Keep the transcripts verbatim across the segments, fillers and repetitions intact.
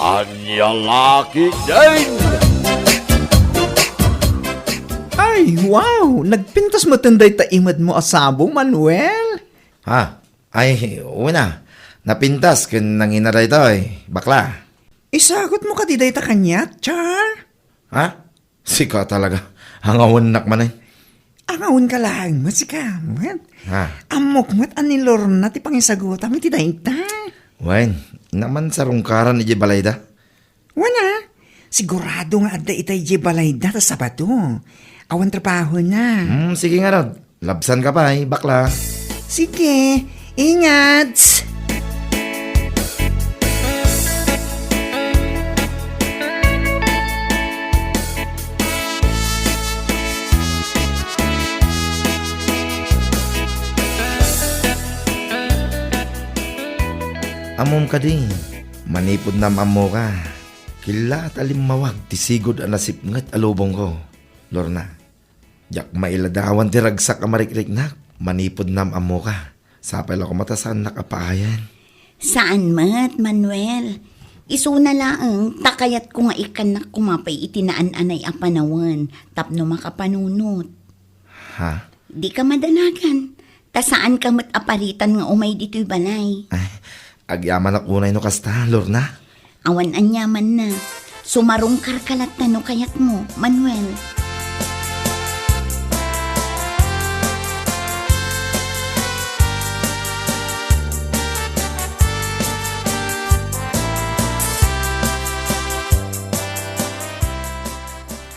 Ania la ketdin? Ay, wow! Nagpintas metten dayta imedmo a sabo, Manuel? Ha? Ay, wen a. Napintas ken nangina daytoy, bakla. Isagutmo kadi dayta kaniak, Char? Ha? Sika talaga. Angawennak manen. Angawenka laeng met sika met. Ha? Ammok met a ni Lorna ti pangisagutam iti dayta. Wen, naman sarungkaran idiay balayda. Wen a, sigurado nga adda ita idiay balayda ta Sabado. Awan trabahona. Hmm, sige ngarud. Labsanka pay, bakla. Sige, ingat! Ammom kadi, manipud naam-ammoka, killa ta limmawag ti sigud a nasipnget a lubongko, Lorna. Diak mailadawan ti ragsak a marikriknak manipud naam-ammoka. Sapay la koma ta saannak a paayan. Saan met, Manuel. Isuna laeng ta kayatko nga ikkannak koma pay iti naan-anay a panawen tapno makapanunot. Ha? Dika madanagan, ta saanka met a paritan nga umay ditoy balay. Ay, agyamanak unay no kasta, Lorna. Awan aniamanna. Sumarungkarka latta no kayatmo, Manuel.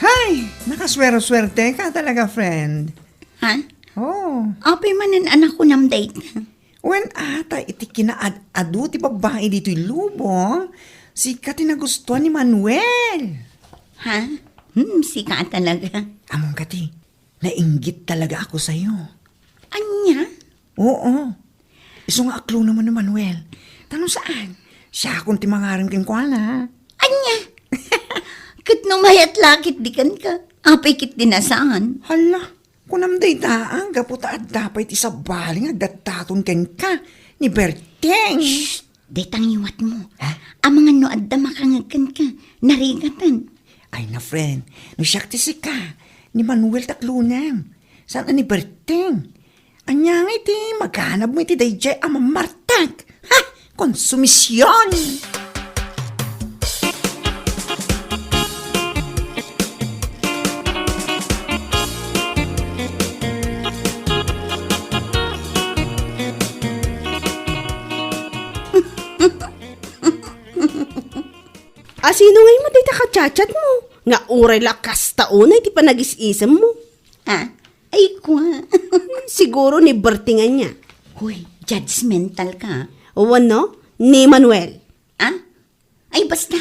Hay, nakaswersuerteka talaga, friend. Ha? Oh. Apay manen a nakunam dayta? Wen, ata iti kinaad-adu ti babbai ditoy lubong, sika ti nagustuan ni Manuel. Ha? Hmm, sika talaga. Ammom kadi, nainggit talaga ako sayo. Ania? Oo. Isu nga aklonem ni Manuel. Ta no saan, siakon ti mangarem kenkuana. Ania? Ket no mayat la ketdi kenka, apay ketdi a saan? Hala, kunam dayta, gapu ta adda pay ti sabali nga agdaton kenka ni Berteng. Shh! Dayta ngiwatmo. Ha? Amangan no adda makangeg kenka, narigatan. Ay na, friend, no siak ti sika, ni Manuel ti aklonem. Saan a ni Berteng? Ania ngay ti maganabmo iti daydiay a mamartek? Ha? Konsumision! A sino ngay met dayta kachatchatmo? Nga uray la kasta unay ti panagis-isemmo. Ah, ay, kua. Siguro ni Berting ania. Hoy, judgmental ka. Wenno, ni Manuel. Ah? Ay, basta,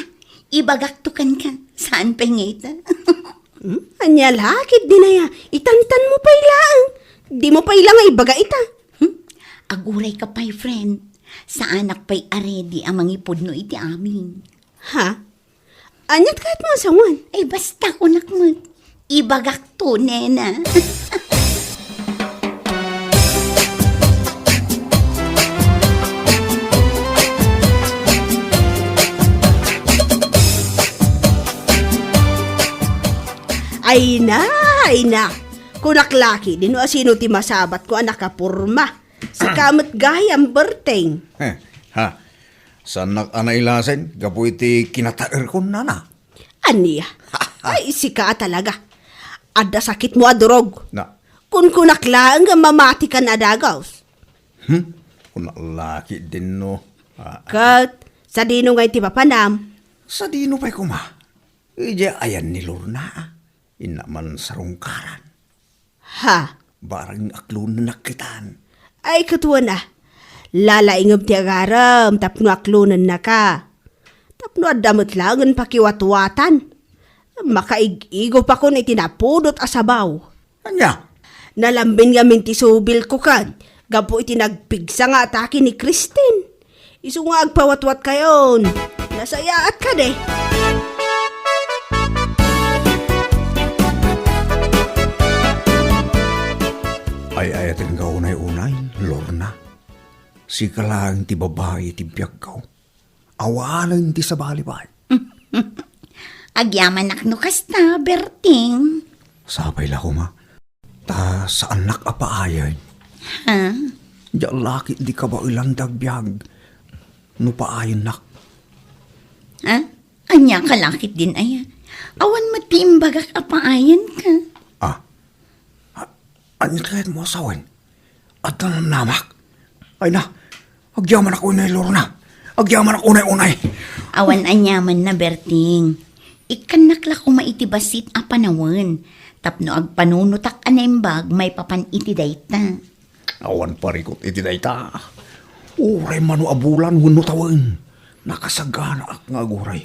ibagakto kenka. Saan pay ngay ta? Hmm? Ania la ketdin aya, itantanmo pay laeng. Dimo pay la nga ibaga ita. Hmm? Agurayka pay, friend. Saanak pay a ready a mangipudno iti amin. Ha? Aniat kayatmo a sawen? Ay, basta kunak met. Ibagakto, nena. Ay na, ay na. Kunak la ketdin no a sino ti masabatko a nakaporma. Sika met gayam, Berteng. Heh, ha. Saannak a nailasin gapu iti kinataerkon, nana. Ania? Ay, sika a talaga. Adda sakitmo a durog. Na. Kunkunak laeng nga mamatikan a dagus. Hmm? Kunak la ketdin no. Ah. Ket, sadino ngay ti papanam? Sadino pay koma? Idiay ayan ni Lorna, ah. Inna man sarungkaran. Ha? Barang aklonennak kitan. Ay, ket wen a. Lalaingem ti agarem tapno aklonennaka. Tapno adda met laengen pakiwatwatan. Makaig-igupakon iti napudot a sabaw. Ania? Nalambin ngamin ti subilko kan gapu iti nagpigsa nga atake ni Christine. Isu nga agpawatwatkayon. Nasayaat kadi. Ay-ayatenka unay-unay, Lorna. Sika laeng ti babai iti biagko. Awanen ti sabali pay. Agyamanak no kasta, Berting. Sapay la koma. Ta saannak a paayen. Ha? Diak la ketdi kabaelan ti agbiag no paayennak. Ha? Ania ka la ketdin aya? Awan met ti imbagak a paayenka. Ah, A-, ania ti kayatmo a sawen? Adda namnamak? Ay na, agyamanak unay, Lorna. Agyamanak unay-unay. Awan aniamanna, Berting. Ikkannak la koma iti bassit a panawen tapno agpanunotak a naimbag maipapan iti dayta. Awan parikut iti dayta. Uray mano a bulan wenno tawen, nakasaganaak nga aguray.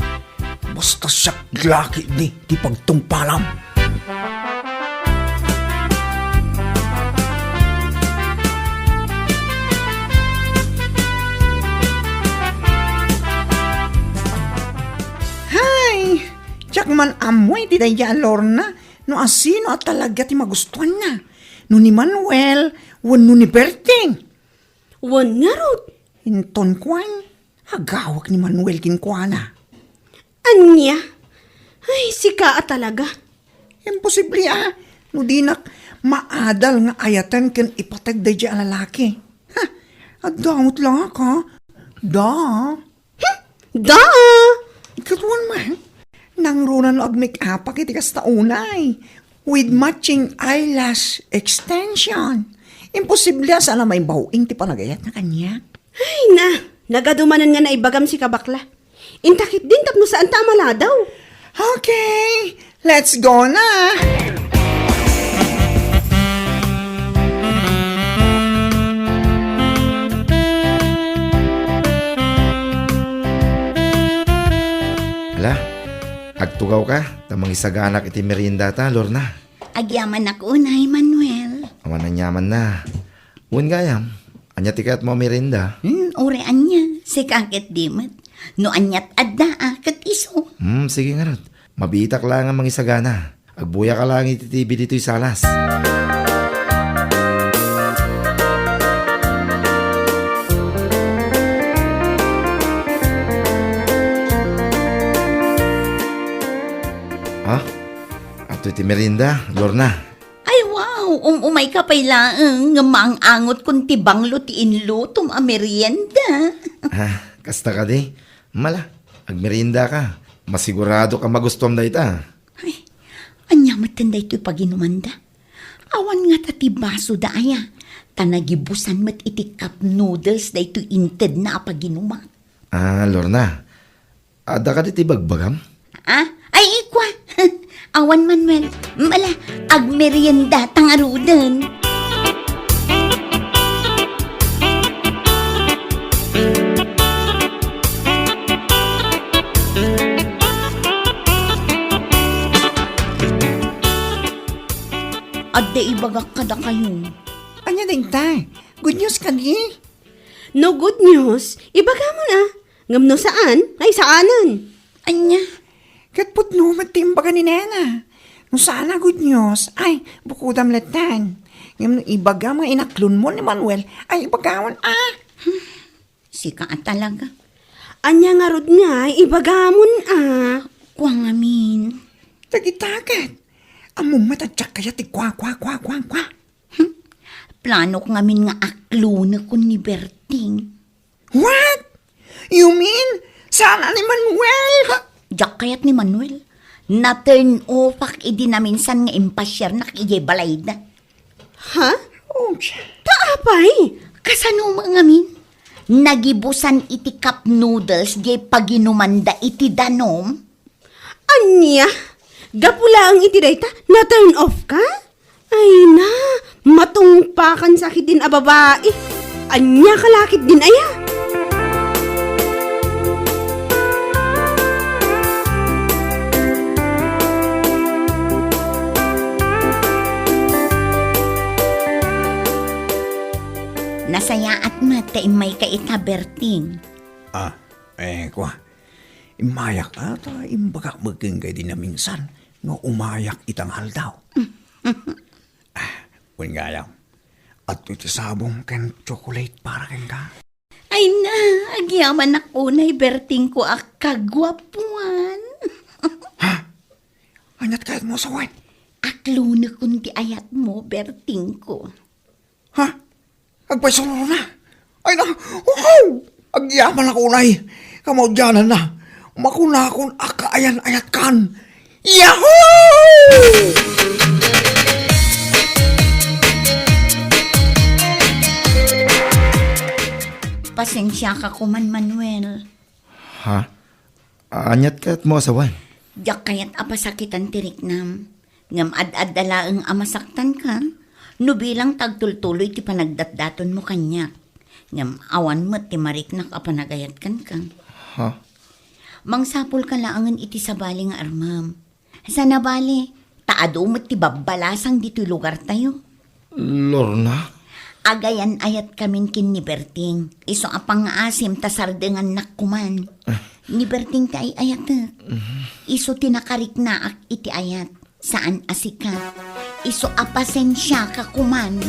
Basta siak la ketdi ti pagtungpalam. Hay! Diak man ammo iti daydiay a Lorna no asino a talaga ti magustuanna, no ni Manuel wenno ni Berting. Wen ngarud. Inton kuan, agawek ni Manuel kenkuana. Ania? Ay, sika a talaga. Imposible a, no dinak maadal nga ayaten ken ipateg daydiay a lalaki. Ha, adda met la ka. Da. Hmm, da. Ikaduan man, nangruna no agmake-upak iti kasta unay, with matching eyelash extension. Imposible a saan a maibaw-ing ti panagayatna kaniak. Ay na, nagadu manen nga naibagam sika bakla. Inta ketdin tapno saanta a maladaw. Okay, let's go na! Ala, agtugawka ta mangisaganak iti meriendata, Lorna. Agyamanak unay, Manuel. Awan aniamanna. Wen gayam, ania ti kayatmo a merienda? Hmm, uray ania, sika ketdi met. No aniat adda a, ket isu. Hmm, sige ngarud. Mabiitak laeng a mangisagana. Agbuyaka laeng iti T V ditoy salas. Ha? Adtoy ti merienda, Lorna. Ay, wow! Um-umayka pay laeng, ngem maang-angotkon ti banglo ti inlutom a merienda. Ah, kasta kadi? Mala, agmeriendaka. Masiguradoak a magustuam dayta. Ay, ania metten daytoy paginumanda? Awan ngata ti basoda aya, ta nagibusan met iti cup noodles daytoy intedna a paginumak. Ah, Lorna, adda kadi ti bagbagam? Ah? Ay, ikua. Awan, Manuel. Mala, agmeriendata ngaruden. Adda ibagak kadakayo. Ania dayta? Good news kadi? No good news, ibagamon a. Ngem no saan, ay saanen. Ania? Ket pudno met ti imbaga ni nena. No saan a good news, ay, bukodam latta. Ngem no ibagam nga inaklonmo ni Manuel, ay ibagam a. Sika a talaga. Ania ngarud nga ibagamon a? Kua ngamin. Dagita ket. Ammom met a diak kayat ti kua, kua, kua, kua, kua. Hmm? Planok ngamin nga aklonekon ni Berting. What? You mean, saan a ni Manuel? Ha? Diak kayat ni Manuel. Na-turn off-ak idi naminsan nga impasiarnak idiay balayda. Ha? Oh, siya. Ta apay? Kasano met ngamin? Nagibusan iti cup noodles diay paginumanda iti danum? Ania? Gapu laeng iti dayta, na-turn off ka? Ay na, matungpakan sa ketdin a babai. Ania ka la ketdin aya? Nasayaat met ta immayka ita, Berting. Ah, eh, kua. Immayak a, ta imbagak met kenka idi naminsan nga umayak ita nga aldaw. Ah, wen gayam, adtoy ti sabong ken chocolate para kenka. Ay na, agyamanak unay, Bertingko a kaguapuan. Ha? Ingat kayat mo, asawen. Aklonekon ti ayatmo, Bertingko. Ha? Agpayso, Lorna? Ay na, wow! Agyamannak unay. Kamaudiananna, makunakon a kaayan-ayatkan. Yahoo! Pasensiaka koman, Manuel. Ha? Aniat kayatmo, asawen? Diak kayat a pasakitan ti riknam. Ngem ad-adda laeng a masaktanka no bilang ta agtultuloy ti panagdatdatonmo kaniak. Ngem awan met ti mariknak a panagayat kenka. Ha? Mangsapulka laengen iti sabali nga armem. Sana bale, ta adu met ti babbalasang ditoy lugartayo. Lorna? Agayan-ayatkamin ken ni Berting. Isu a pangngaasim ta sardengannak koman. Ah. Ni Berting ti ay-ayatek. Mhm. Isu ti nakariknaak iti ayat. Saan a sika. Isu a pasensiaka koman.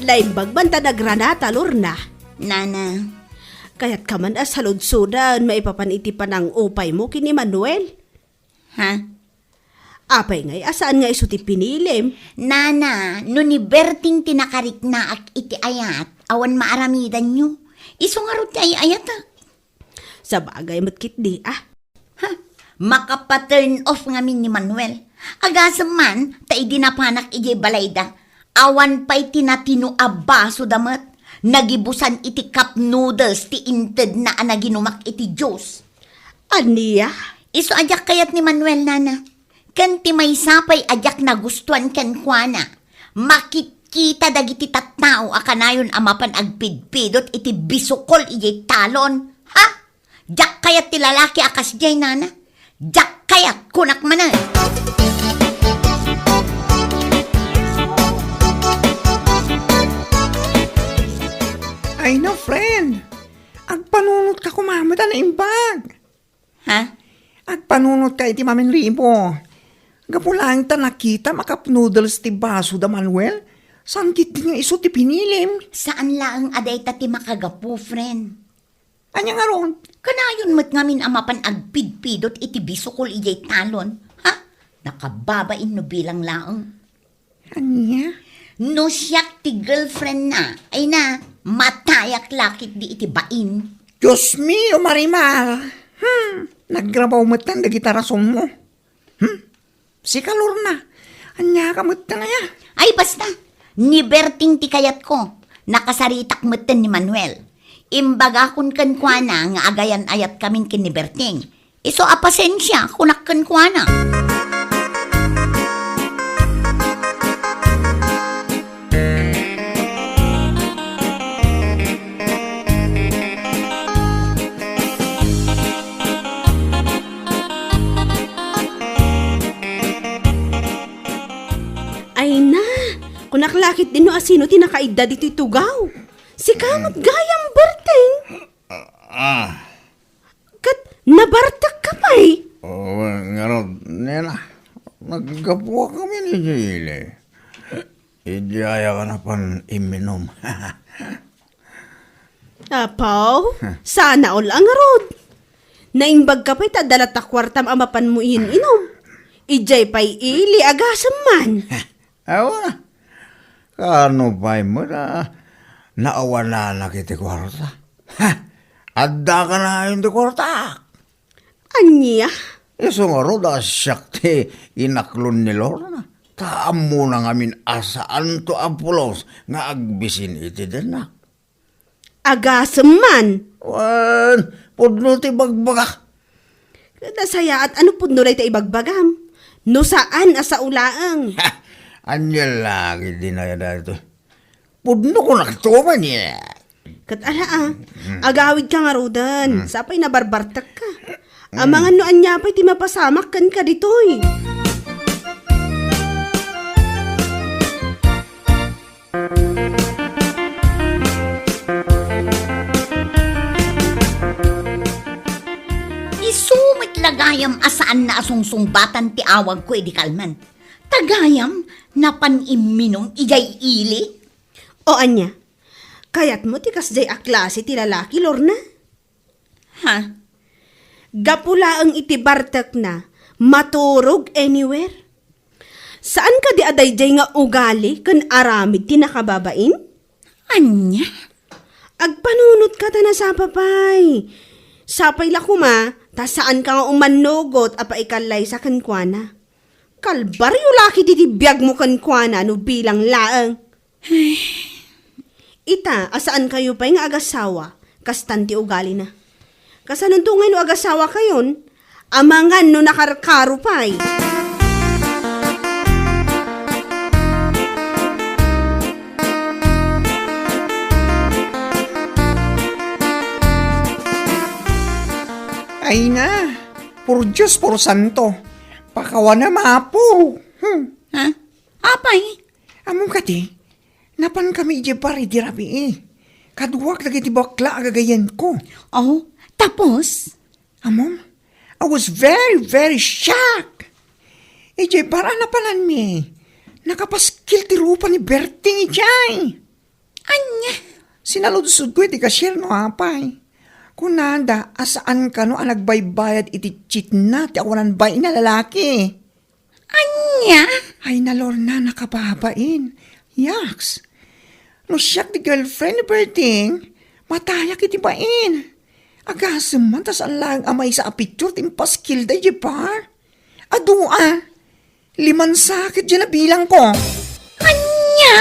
Naimbag man ta nagranata, Lorna. Nana. Kayatka man a saludsodan maipapan iti panangupaymo ken ni Manuel? Ha? Apay ngay a saan nga isu ti pinilim? Nana, no ni Berting ti nakariknaak iti ayat, awan maaramidanyo. Isu ngarud ti ay-ayatek. Sabagay met ketdi, ah. Ha? Makapa-turn off ngamin ni Manuel. Agasem man, ta idi napanak idiay balayda, awan pay ti natino a basoda met. Nagibusan iti cup noodles ti intedna a naginumak iti juice. Ania? Isu a diak kayat ni Manuel, Nana. Ken ti maysa pay a diak nagustuan kenkuana, makitkita dagiti tattao a kanayon a mapan agpidpidot iti bisukol idiay talon. Ha? Diak kayat ti lalaki a kasdiay, Nana. Diak kayat, kunak manen. Ay no, friend. Agpanunotka koma met a naimbag. Ha? Agpanunotka iti maminribo. Gapu laeng ta nakitam a cup noodles ti basoda, Manuel. Saan ketdi nga isu ti pinilim? Saan laeng a dayta ti makagapu, friend. Ania ngarud? Kanayon met ngamin a mapan agpidpidot iti bisukol idiay talon. Ha? Nakababain no bilang laeng. Ania? No siak ti girlfriend na, ay na, matayak la ketdi iti bain. Dios mio, Marimar! Hmm, nagrabaw metten dagiti rasonmo. Hmm? Sika, Lorna, aniaka metten aya? Ay, basta! Ni Berting ti kayatko. Nakasaritak metten ni Manuel. Imbagakon kenkuana nga agayan-ayatkamin ken ni Berting. Isu a pasensia, kunak kenkuana. Ay na, kunak la ketdi no asino ti nakaidda ditoy tugaw. Sika met gayam, Berting. Ah. Ket nabartekka pay? Oh, ngarud, nena, naggapuakami idiay ili. Idiay a napan imminum. Apaw, sana all a ngarud. Naimbagka pay ta adda latta kuartam a mapanmo inin-inum. Idiay pay ili, agasem man. Awan. Kaano pay met a naawananak iti kuarta? Ha? Adda kanayon ti kuarta? Ania? Isu ngarud a siak ti inaklon ni Lorna. Ta ammona ngamin a saanto a pulos nga agbisin iti dennak. Agasem man. Wen, pudno ti bagbagak. Nasayaat a no pudno dayta ibagbagam. No saan a sao laeng. Ania la ketdi daytoy? Pudno ko naktuman, eh. Ket ala, ah. Agawidka ngaruden. Sapay nabarbartekka. Amangan no ania pay ti mapasamak kenka ditoy. Isu met la gayam a saanna a sungsungbatan ti awagko idi kalman. Ta gayam, napan imminum idiay ili? O ania? Kayatmo ti kasdiay a klase ti lalaki, Lorna? Ha? Gapu laeng iti bartekna, maturog anywhere. Saan kadi a daydiay nga ugali ken aramid ti nakababain? Ania? Agpanunotka ta nasapa pay. Sapay la koma, ta saanka nga umannugot a paikallaysa kenkuana. Kalbario la ketdi ti biagmo kenkuana no bilang laeng. Ita, a saankayo pay nga agasawa, kastan ti ugalina. Kasanonto ngay no agasawakayon, amangan no nakarkaro pay. Ay na, por Dios, por santo, pakawana, Apo. Hmm. Ha? Apay? Ammom kadi, napankami idiay bar idi rabii. Kaduak dagiti bakla a gagayyemko. Oh, tapos? Ammom, I was very, very shocked. Idiay bar a napananmi, nakapaskil ti rupa ni Berting idiay. Ania? Sinaludsodko iti cashier no apay. Kunada a saan kano a nagbaybayad iti cheatna ti awanan bain a lalaki. Ania? Ay, na, Lorna, nakababain. Yaks. No siak ti girlfriend ni Berting, matayak iti bain. Agasem man ta saan laeng a maysa a picture ti impaskilda idiay bar. Adu a. Limansa ketdi a nabilangko. Ania?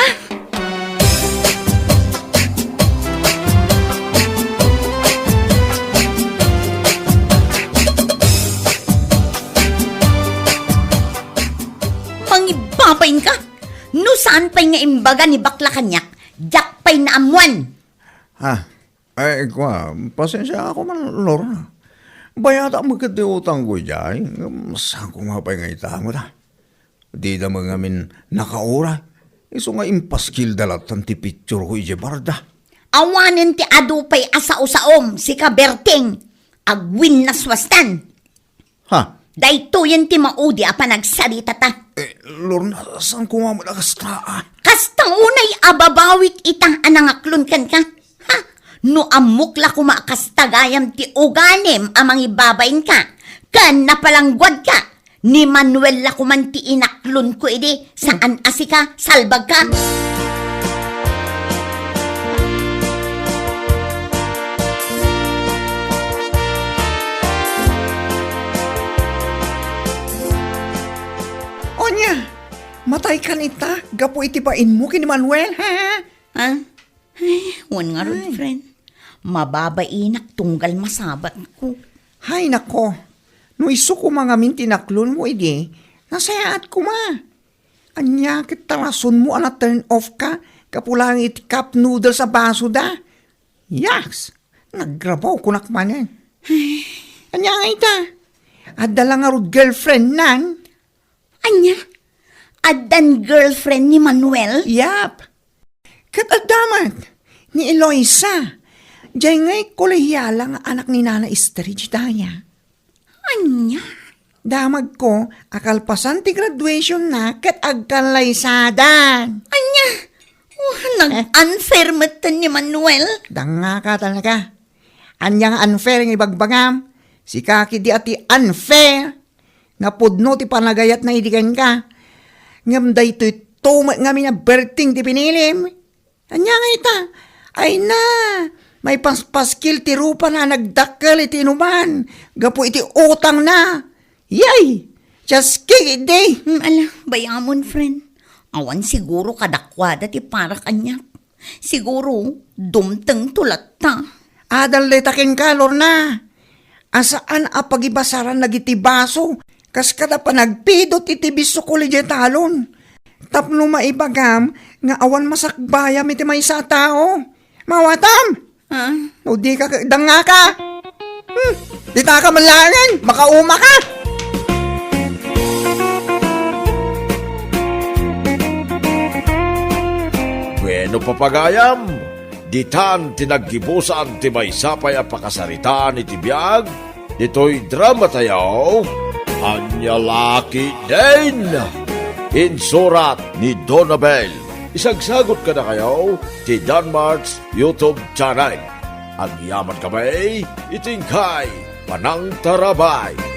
Mangibabain ka? No saan pay nga imbaga ni bakla kaniak, diak pay naammuan. Ah, ay, kua, pasensiaak man, Lorna. Bayatak met ket ti utangko idiay, ngem saan koma pay nga itangoda. Dida met ngamin nakauray, isu nga impaskilda lattan ti pictureko idiay barda. Awanen ti adu pay a sao-saom, sika Berting. Agwinnaswastan. Ha? Daytoyen ti maudi a panagsaritata. Eh, Lorna, saan koma met a kasta, ah? Kasta unay a babawik ita a nangaklon kenka. Ha? No ammok la koma a kasta gayam ti ugalim a mangibabainka, ken napalangguadka, ni Manuel la koman ti inaklonko idi, saan a sika, salbagka. Onya, mataykan ita gapu iti bainmo ken ni Manuel, ha? Ha? Ay, wen ngarud, Ay. friend. Mababainak tunggal masabatko. Hay nako, no isu koma ngamin ti naklonmo idi, nasayaat koma. Ania ket ta rasonmo a na-turn off ka gapu laeng iti cup noodles a basoda? Yaks! Nagrabaw kunak manen. Ania nga ita? Adda la ngarud girlfriendnan? Ania? Addan girlfriend ni Manuel? Yap. Ket adda met ni Eloisa. Diay ngay kolehiala nga anak ni Nana Esther dayta. Ania? Damagko a kalpasan ti graduationna ket agkallaysadan. Ania? Oh, nag-unfair metten ni Manuel. Dangngaka talaga. Ania nga unfair nga ibagbagam? Sika ketdi a ti unfair. Napudno ti panagayatna idi kenka. Ngem daytoy to met ngamin a Berting ti pinilim. Ania nga ita? Ay na, maipaspaskil ti rupana a nagdakkel iti inuman gapu iti utangna. Yay! Just kidding! Hmm, ala, bayamon, friend. Awan siguro kadakuada ti para kaniak. Siguro, dumtengto latta. Adal dayta kenka, Lorna. A saan a pagibasaran dagiti baso, kas kada panagpidot iti bisukol idiay talon. Tapno maibagam nga awan masakbayam iti maysa a tao. Mawatam! Ah? No di ka dangngaka. Hmm, ditaka man laengen, makauma ka! Bueno, papagayam, ditan ti naggibusan ti maysa pay a pakasaritaan iti biag ditoy drama tayo, Ania La Ketdin. Insurat ni Donabel. Isagsagot kadakayo ti Danmart's YouTube channel. Agyaman kami iti inkay panangtarabay.